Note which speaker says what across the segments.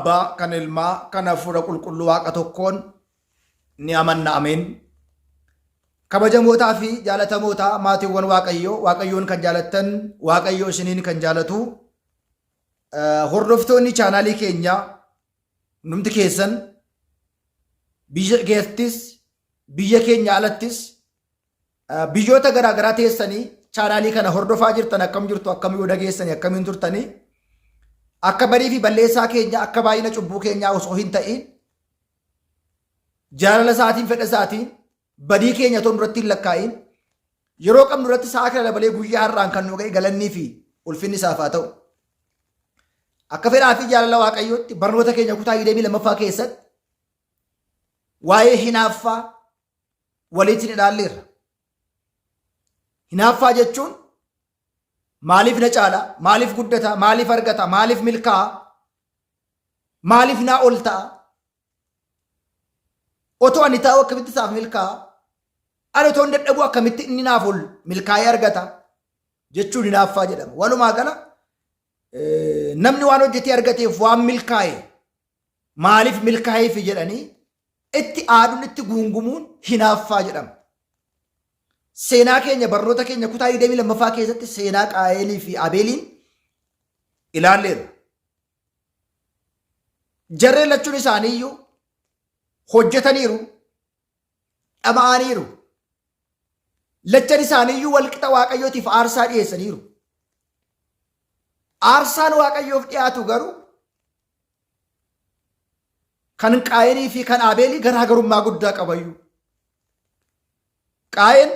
Speaker 1: Abbaa, kan Ilmaa, kan Hafuura Qulqulluu Waaqa tokkoon ni amanna. Ameen. Kabajamootaa fi jaalatamootaa maatiiwwan Waaqayyoo, Waaqayyoon kan jaalattan, Waaqayyo isiniin kan jaalatu, hordoftoonni chaanaalii keenyaa hundumti keessan biyya keessattis biyya keenya alattis biyyoota garaa garaa teessanii chaanaalii kana hordofaa jirtan akkam jirtu, akkam yoo dhageessanii, akkamiin turtanii? Akka badii fi balleessaa keenya, akka baay'ina cubbuu keenyaa osoo hin ta'in, jaalala isaatiin, fedha isaatiin, badii keenya otoo duratti hin lakkaa'in, yeroo qabnu irratti sa'a kana dabalee guyyaa har'aan kan nu ga'e galannii fi ulfinni isaaf haa ta'u. Akka fedhaa fi jaalala Waaqayyootti barnoota keenya kutaa 22ffaa keessatti waa'ee hinaaffaa walitti ilaalleerra. Hinaaffaa jechuun maaliif na caala, maaliif guddata, maaliif argata, maaliif milkaa'a, maaliif naa ol ta'a, otoo ani taa'u akkamitti isaaf milkaa'a, ani otoo hin dadhabuu akkamitti inni naaf ol milkaa'ee argata jechuun hinaaffaa jedhama. Walumaa gala namni waan hojjetee argateef waan milkaa'e maaliif milkaa'eef jedhanii itti aaduun, itti guungumuun hinaaffaa jedhama. Seenaa keenya, barnoota keenya kutaa 22ffaa keessatti seenaa Qaa'eelii fi Abeeliin ilaalleerra. Jarreen lachuun isaaniiyyuu hojjetaniiru, dhama'aniiru. Lachan isaaniiyyuu walqixa Waaqayyootiif aarsaa dhiyeessaniiru. Aarsaan Waaqayyoof dhiyaatu garuu kan Qaayinii fi kan Abeelii garaagarummaa guddaa qabayyuu. Qaayin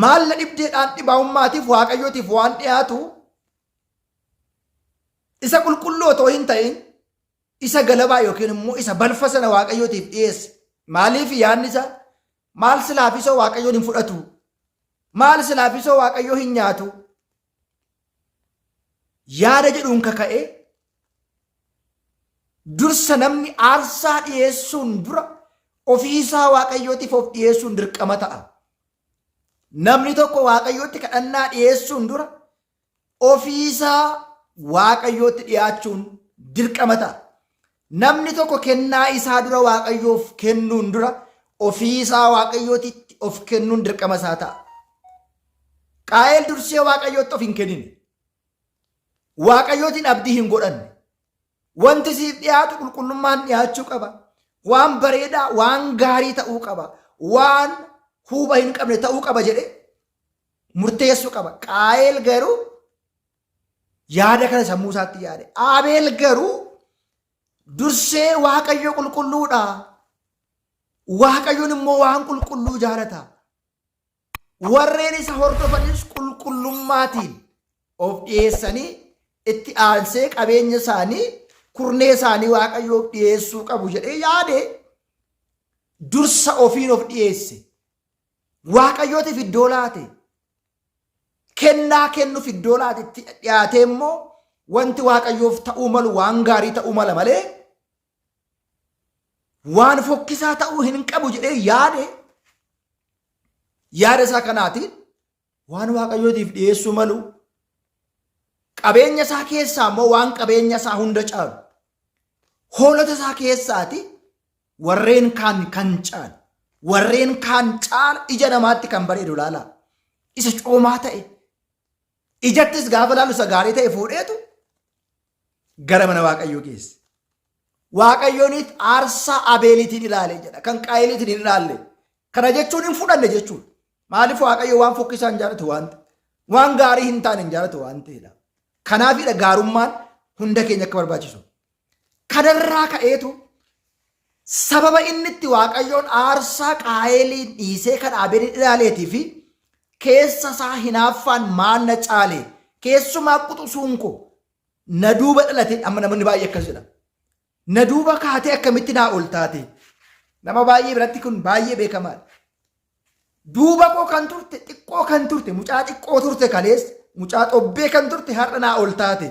Speaker 1: maal na dhibdeedhaan dhibaa'ummaatiif Waaqayyootiif waan dhiyaatu isa qulqulluu otoo hin ta'in isa galabaa yookiin immoo isa balfa sana Waaqayyootiif dhiyeesse. Maaliif? Yaadni isaa maal silaafisoo Waaqayyoon hin fudhatu? Maal silaafisoo Waaqayyoo hin nyaatu? Yaada jedhuun kaka'ee dursa namni aarsaa dhiyeessuun dura ofiisaa Waaqayyootiif of dhiyeessuun dirqama ta'a. Namni tokko Waaqayyootti kadhannaa dhiyeessuun dura ofiisaa Waaqayyootti dhiyaachuun dirqama ta'a. Namni tokko kennaa isaa dura Waaqayyoof kennuun dura ofiisaa Waaqayyootti of kennuun dirqama isaa ta'a. Qaa'el dursee Waaqayyootti of hin kennine. Waaqayyootiin abdii hin godhanne. Wanti siif dhiyaatu qulqullummaan dhiyaachuu qaba. Waan bareedaa, waan gaarii ta'uu qaba. Waan huuba hin qabne ta'uu qaba jedhee murteessuu qaba. Qaa'el garuu yaada kana sammuu isaatti yaade. Abeel garuu dursee Waaqayyo qulqulluudha. Waaqayyoon immoo waan qulqulluu jaalata. Warreen isa hordofanis qulqullummaatiin of dhiyeessanii itti aansee qabeenya isaanii, kurnee isaanii Waaqayyoof dhiyeessuu qabu jedhee yaade, dursa ofiin of dhiyeesse. Waaqayyootiif iddoo laate. Kennaa kennuuf iddoo laate. Itti dhiyaatee immoo wanti Waaqayyoof ta'uu malu waan gaarii ta'uu mala malee waan fokkisaa ta'uu hin qabu jedhee yaade. Yaada isaa kanaatiin waan Waaqayyootiif dhiyeessuu malu, qabeenya isaa keessaa immoo waan qabeenya isaa hunda caalu, hoolota isaa keessaati warreen kaan kan caalu, warreen kaan caala ija namaatti kan bareedu, ilaalaa, isa coomaa ta'e, ijattis gaafa laalu isa gaarii ta'e fuudheetu gara mana Waaqayyoo geesse. Waaqayyooniif aarsaa Abeeliitiin ilaale jedha. Kan Qaayiliitiin hin ilaalle. Kana jechuun hin fudhanne jechuudha. Maaliif? Waaqayyo waan fokkisaa hin jaalatu waan ta'e. Waan gaarii hin taane hin jaalatu waan ta'edha. Kanaafidha gaarummaan hunda keenya akka barbaachisu. Kanarraa ka'eetu sababa inni itti Waaqayyoon aarsaa Qaayeliin dhiisee kan Abeeliin ilaaleetii fi keessa isaa hinaaffaan maal na caale, keessumaa quxusuun koo na duuba dhalate. Amma namoonni baay'ee akkas jedha. Na duuba kaatee akkamitti naa ol taate? Nama baay'ee biratti kun baay'ee beekamaadha. Duuba koo kan turte, xiqqoo kan turte, mucaa xiqqoo turte kaleessa, mucaa xobbee kan turte har'a naa ol taate.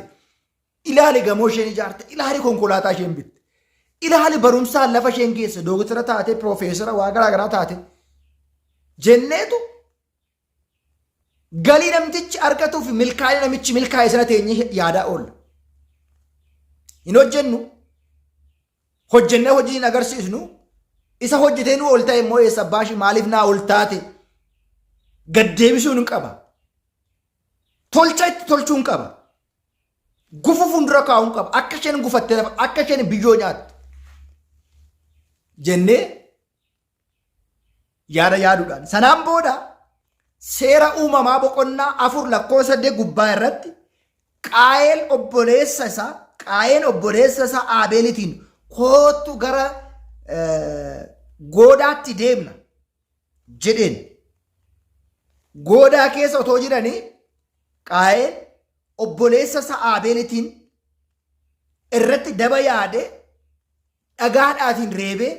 Speaker 1: Ilaali gamoo isheen ijaarte, ilaali konkolaataa isheen bitte, ilaali barumsaan lafa isheen geesse, dooktara taate, piroofeesara waa garaa garaa taate jenneetu galii namtichi argatuu fi milkaa'ina namichi milkaa'e sana teenyee yaadaa oolla. Hin hojjennu. Hojjennee hojii hin agarsiisnu. Isa hojjetee nu ol ta'e immoo eessa abbaa ishii maaliif naa ol taate gad deebisuun hin qaba. Tolcha itti tolchuu hin qaba. Gufu fuuldura kaa'uu hin qaba. Akka isheen gufattee lafa akka isheen biyyoo nyaattu jennee yaada yaaduudhaan. Sanaan booda seera uumamaa boqonnaa 4 lakkoofsa 8 gubbaa irratti Qaayel obboleessa isaa Qaayel obboleessa isaa Aabeelitiin koottu gara goodaatti deemna jedheen. Goodaa keessa otoo jiranii Qaayel obboleessa isaa Aabeelitiin irratti daba yaade dhagaadhaatiin reebee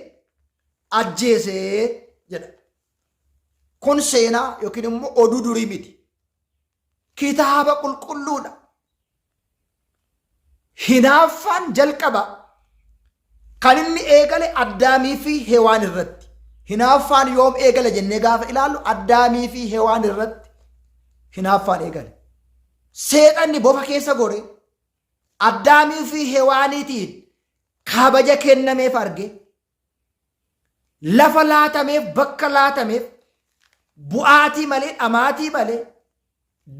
Speaker 1: ajjeese jedha. Kun seenaa yookiin immoo oduu durii miti. Kitaaba qulqulluudha. Hinaaffaan jalqaba kan inni eegale Addaamii fi Hewaan irratti. Hinaaffaan yoom eegale jennee gaafa ilaallu Addaamii fi Hewaan irratti hinaaffaan eegale. Seexanni bofa keessa gore Addaamii fi Hewaaniitiin kabaja kennameef arge, lafa laatameef, bakka laatameef, bu'aatii malee, dhamaatii malee,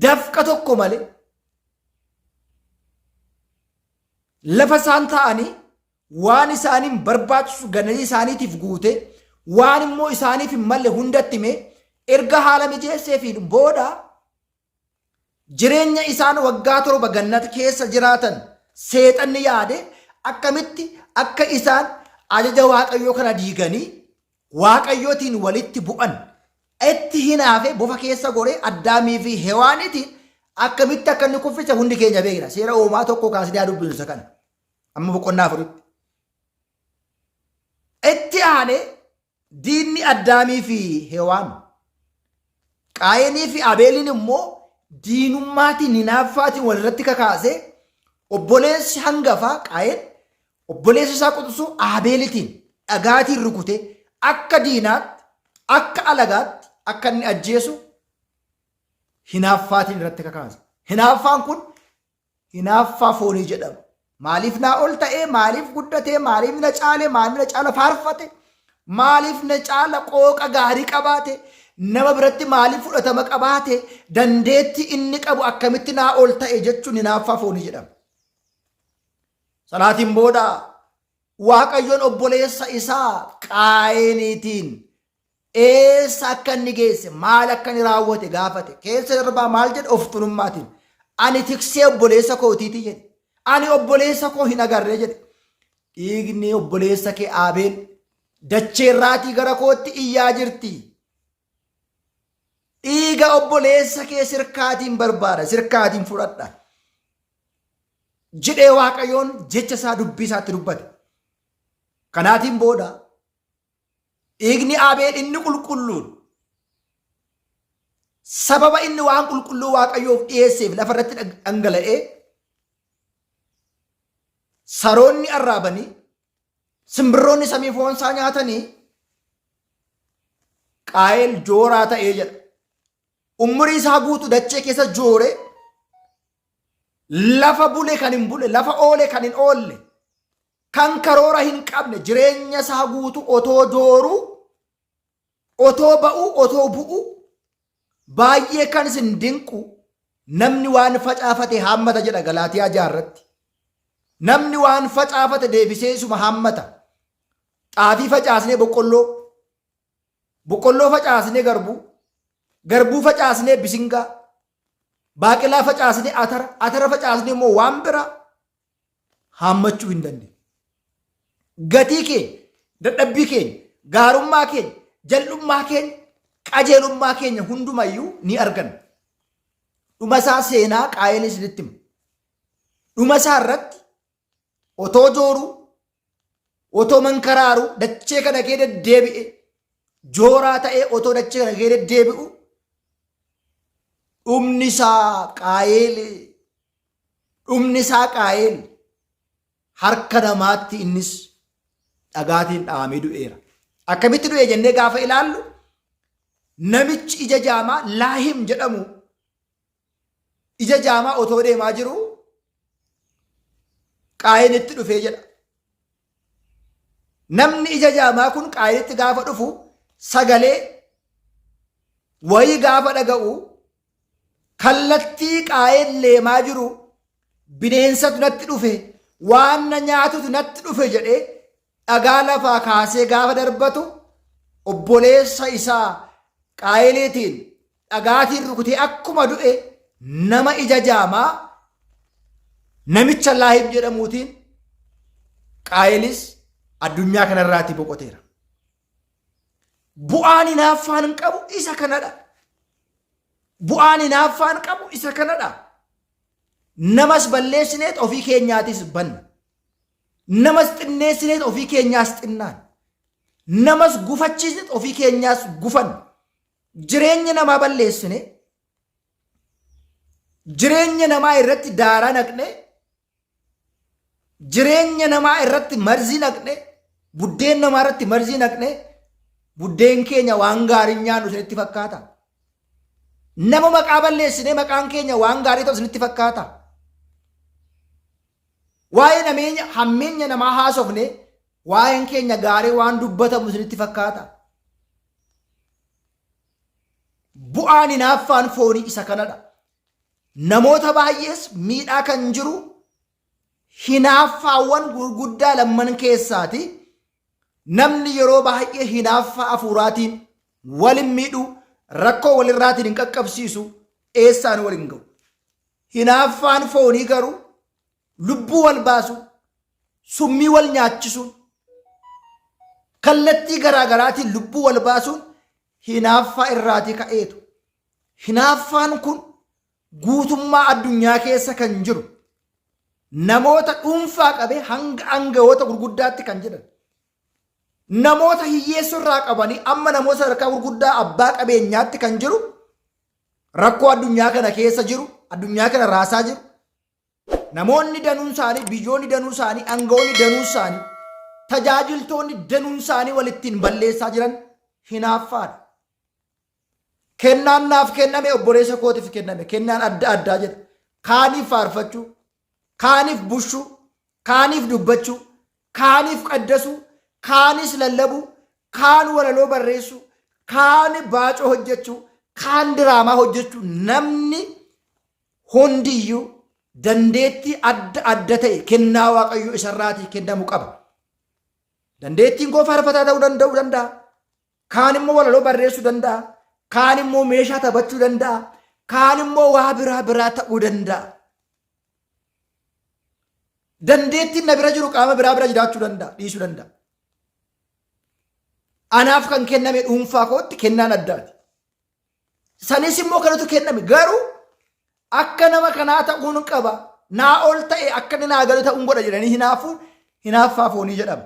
Speaker 1: dafqa tokko malee, lafa isaan ta'anii waan isaaniin barbaachisu gananii isaaniitiif guute, waan immoo isaaniif hin malle hundatti himee erga haala mijeesseefiin booda Jireenya isaan waggaa 7 gannat keessa jiraatan seexanni yaade akkamitti akka isaan ajaja Waaqayyoo kana diiganii Waaqayyootiin walitti bu'an itti hinaafe bofa keessa goree Addaamii fi Hewaaniitiin akkamitti akka inni kuffise hundi keenya beekna. Seera uumamaa 1 kaasnee haa dubbisnu isa kana. Amma boqonnaa 4tti. Itti aanee Diinni Addaamii fi Hewaan, Qaayinii fi Abeeliin immoo diinummaatiin hinaaffaatiin walirratti kakaasee obboleessi hangafaa Qaayin obboleessi isaa quxisuu Abeelitiin dhagaatiin rukutee akka diinaatti akka alagaatti akka inni ajjeesu hinaaffaatiin irratti kakaase. Hinaaffaan kun Hinaaffaa foonii jedhama. Maaliif naa ol ta'ee, maaliif guddatee, maaliif na caale, maaliif na caala faarfate, maaliif na caala qooqa gaarii qabaate, nama biratti maaliif fudhatama qabaate, dandeettii inni qabu akkamitti naa ol ta'e jechuun hinaaffaa foonii jedhama. Sanaatiin booda Waaqayyoon obboleessa isaa Qaayeniitiin Eessa akka inni geesse, maal akka inni raawwate gaafate. Keessa darbaa maal jedhe of tuulummaatiin. Ani tiksee obboleessa kootiiti jedhe. Ani obboleessa koo hin agarre jedhe. Dhiigni obboleessa kee Aabeel dacheerraatii gara kootti iyyaa jirti. Dhiiga obboleessa kee sirkaatiin barbaada, sirkaatiin fudhadha. Jedhee Waaqayyoon jecha isaa dubbii isaatti dubbate. Kanaatiin booda Dhiigni Abeel inni qulqulluun sababa inni waan qulqulluu Waaqayyoof dhiyeesseef lafa irratti dhangala'ee saroonni arraabanii simbirroonni samii foon isaa nyaatanii Qaayel jooraa ta'ee jedha. Umurii isaa guutuu dachee keessa joore lafa bule kan hin bule lafa oole kan hin oolle kan karoora hin qabne jireenya isaa guutuu otoo jooruu otoo ba'uu otoo bu'uu baay'ee kan isin dinqu namni waan facaafate haammata jedha Galaatiyaa jaarratti. Namni waan facaafate deebisee isuma haammata. Xaafii facaasnee boqqolloo, boqqolloo facaasnee garbuu, garbuu facaasnee bisingaa, baaqelaa facaasnee atara, atara facaasnee immoo waan biraa haammachuu hin dandeenyu. Gatii keenya, dadhabbii keenya, gaarummaa keenya, jal'ummaa keenya, qajeelummaa keenya hundumayyuu ni arganna. Dhuma isaa seenaa Qaayeen isinitti hima. Dhuma isaa irratti otoo jooruu, otoo mankaraaruu dachee kana kee deddeebi'e jooraa ta'ee otoo dachee kana kee deddeebi'u dhumni isaa Qaayeel Dhumni isaa Qaayeel harka namaatti innis dhagaatiin dhahamee du'eera. Akkamitti du'e jennee gaafa ilaallu namichi ija jaamaa Laahim jedhamu ija jaamaa otoo deemaa jiru Qaayinitti dhufee jedha. Namni ija jaamaa kun Qaayinitti gaafa dhufu sagalee wayii gaafa dhaga'u kallattii Qaayin leemaa jiru bineensatu natti dhufe waan na nyaatutu natti dhufe jedhee dhagaa lafaa kaasee gaafa darbatu obboleessa isaa Qaayiliitiin dhagaatiin rukutee akkuma du'e nama ija jaamaa namicha Laahib jedhamuutiin Qaayelis addunyaa kanarraatii boqoteera. Bu'aan hinaaffaan qabu isa kanadha. Bu'aan hinaaffaan qabu isa kanadha. Namas balleessineet ofii keenyaatis banna. Namas xinneessineet ofii keenyaas xinnaan. Namas gufachiisneet ofii keenyaas gufanna. Jireenya namaa balleessine, jireenya namaa irratti daaraa naqne, jireenya namaa irratti marzii naqne, buddeen namaa irratti marzii naqne, buddeen keenya waan gaarii nyaannu isinitti fakkaata. Nama maqaa balleessine maqaan keenya waan gaarii ta'u isinitti fakkaata. Waa'ee nameenya hammeenya namaa haasofne waa'een keenya gaarii waan dubbatamu isinitti fakkaata. Bu'aan hinaaffaan foonii isa kanadha. Namoota baay'ees miidhaa kan jiru hinaaffaawwan gurguddaa lamman keessaati. Namni yeroo baay'ee hinaaffaa hafuuraatiin wal hin miidhu, rakkoo walirraatiin hin qaqqabsiisu, eessaan wal hin ga'u. Hinaaffaan foonii garuu lubbuu wal baasuu, summii wal nyaachisuun, kallattii garaa garaatiin lubbuu wal baasuun hinaaffaa irraatii ka'eetu. Hinaaffaan kun guutummaa addunyaa keessa kan jiru namoota dhuunfaa qabee hanga aangawoota gurguddaatti kan jiran. Namoota hiyyeessoo irraa qabanii amma namoota sadarkaa gurguddaa abbaa qabeenyaatti kan jiru rakkoo addunyaa kana keessa jiru, addunyaa kana raasaa jiru. Namoonni danuun isaanii, biyyoonni danuun isaanii, aangawoonni danuun isaanii, tajaajiltoonni danuun isaanii walittiin balleessaa jiran hinaaffaadha. Kennaan naaf kenname obboleessa kootiif kenname. Kennaan adda addaa jedha. Kaaniif faarfachuu, kaaniif bushuu, kaaniif dubbachuu, kaaniif qaddasuu, kaanis lallabuu, kaan walaloo barreessuu, kaan baacoo hojjechuu, kaan diraamaa hojjechuu namni hundiyyuu dandeettii adda adda ta'e kennaa Waaqayyoo isarraatii kennamu qaba. Dandeettiin koo faarfataa ta'uu danda'uu danda'a. Kaan immoo walaloo barreessuu danda'a. Kaan immoo meeshaa taphachuu danda'a. Kaan immoo waa biraa biraa ta'uu danda'a. Dandeettiin na bira jiru qaama biraa bira jiraachuu danda'a, dhiisuu danda'a. Anaaf kan kenname dhuunfaa kootti kennaan addaati. Sanis immoo kanatu kenname garuu akka nama kanaa ta'uun qaba. Naa ol ta'e akka inni naa galu ta'uun godha jedhanii hinaafuun hinaaffaa foonii jedhama.